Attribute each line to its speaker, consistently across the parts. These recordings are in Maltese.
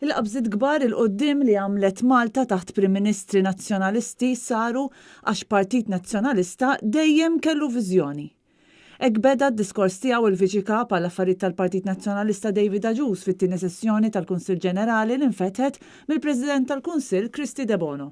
Speaker 1: Il-qabżiet kbar 'il quddiem li għamlet Malta taħt Prim Ministri Nazzjonalisti saru għax Partit Nazzjonalista dejjem kellu viżjoni. Hekk beda d-diskors tiegħu il-Viċi Kap għall-Affarijiet tal-Partit Nazzjonalista David Agius fit-tieni sessjoni tal-Kunsill Ġenerali li nfetħet mill-President tal-Kunsill Kristy Debono.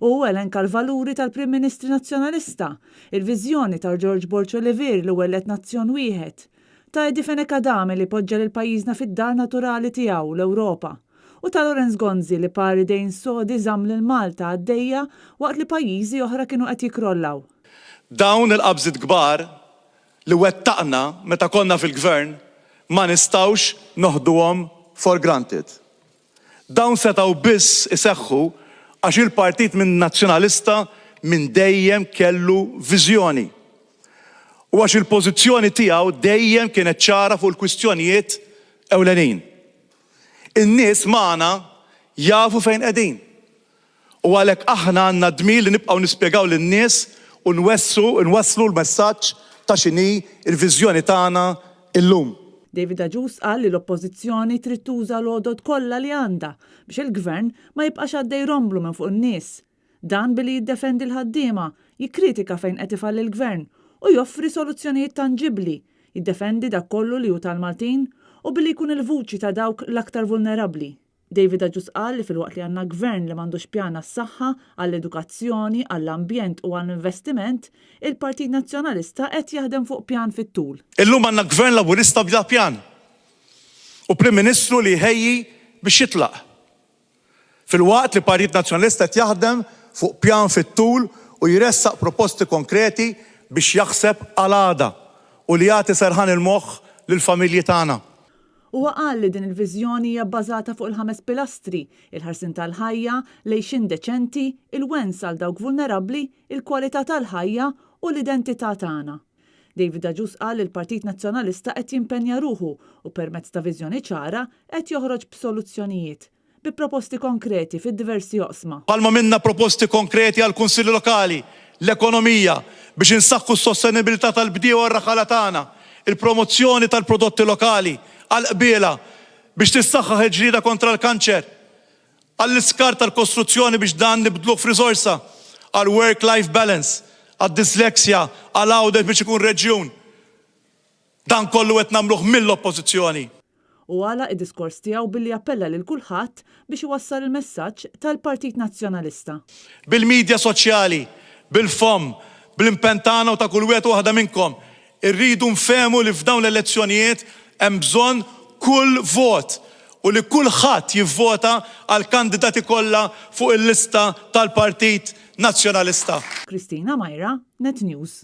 Speaker 1: Hu elenka l-valuri tal-Prim Ministri Nazzjonalista, il-viżjoni ta' George Borg Olivier li welled nazzjon wieħed, ta' Eddie Fenech Adami li poġġa lil pajjiżna fid-dar naturali tiegħu, l-Ewropa, u ta' Lawrence Gonzi li par idejn sodi żamm lil Malta għaddejja waqt li pajjiżi oħra kienu qed jikkrollaw.
Speaker 2: Dawn il-qabżiet kbar li wettaqna meta konna fil-Gvern ma nistgħux noħduhom for granted. Dawn setgħu biss iseħħu għax il-Partit Nazzjonalista minn dejjem kellu viżjoni u għax il-pożizzjoni tiegħu dejjem kienet ċara fuq il-kwistjonijiet ewlenin. In-nies magħna jafu fejn qegħdin. U għalhekk aħna għandna d-dmir li nibqgħu nispjegaw lin-nies u nwessu, nwasslu l-messaġġ ta' x'inhi l-viżjoni tagħna llum.
Speaker 1: David Agius qal li l-Oppożizzjoni trid tuża l-għodod kollha li għandha biex il-Gvern ma jibqax għaddej romblu minn fuq in-nies. Dan billi jiddefendi l-ħaddiema, jikkritika fejn qed ifalli l-Gvern u joffri soluzzjonijiet tanġibbli, jiddefendi dak kollu li hu tal-Maltin u billi jkun il-vuċi ta' dawk l-aktar vulnerabbli. David Agius qal li filwaqt li għandna Gvern li m'għandux pjan għas-saħħa, għall-edukazzjoni, għall-ambjent u għall-investiment, il-Partit Nazzjonalista qed jaħdem fuq pjan fit-tul.
Speaker 2: Illum għandna Gvern Laburista bla pjan u Prim Ministru li jħejji biex jitlaq. Filwaqt li Partit Nazzjonalista qed jaħdem fuq pjan fit-tul u jressaq proposti konkreti biex jaħseb għal għada u li jagħti serħan il-moħħ lill-familji tagħna.
Speaker 1: Huwa qal li din il-viżjoni hija bbażata fuq il-ħames pilastri, il-ħarsien tal-ħajja, l-għixien deċenti, il-wens għal dawk vulnerabbli, il-kwalità tal-ħajja u l-identità tagħna. David Agius qal li l-Partit Nazzjonalista qed jimpenja ruħu u permezz ta' viżjoni ċara qed joħroġ b'soluzzjonijiet. bi proposti konkreti fid-diversi oqsma.
Speaker 2: Bħalma għamilna proposti konkreti għall-Kunsilli Lokali, l-ekonomija, biex insaħħu s-sostenibilità tal-bdiewa u r-raħħala tagħna, il-promozzjoni tal-prodotti lokali, għall-qbiela, biex tissaħħaħ il-ġlieda kontra l-kanċer, għall-iskart tal-kostruzzjoni biex dan nibdluh f'riżorsa, għall-work life balance, għad-dyslexia, għal Għawdex biex ikun reġjun. Dan kollu qed nagħmluh mill-Oppożizzjoni.
Speaker 1: Hu għalaq id-diskors tiegħu billi appella lil kulħadd biex iwassal il-messaġġ tal-Partit Nazzjonalista.
Speaker 2: Bil-media soċjali, bil-fomm, bl-impenn tagħna u ta' kull wieħed u waħda minnkom, irridu nfehmu li f'dawn l-elezzjonijiet hemm bżonn kull vot u li kulħadd jivvota għall-kandidati kollha fuq il-lista tal-Partit Nazzjonalista.
Speaker 1: Christina Myra, Net News.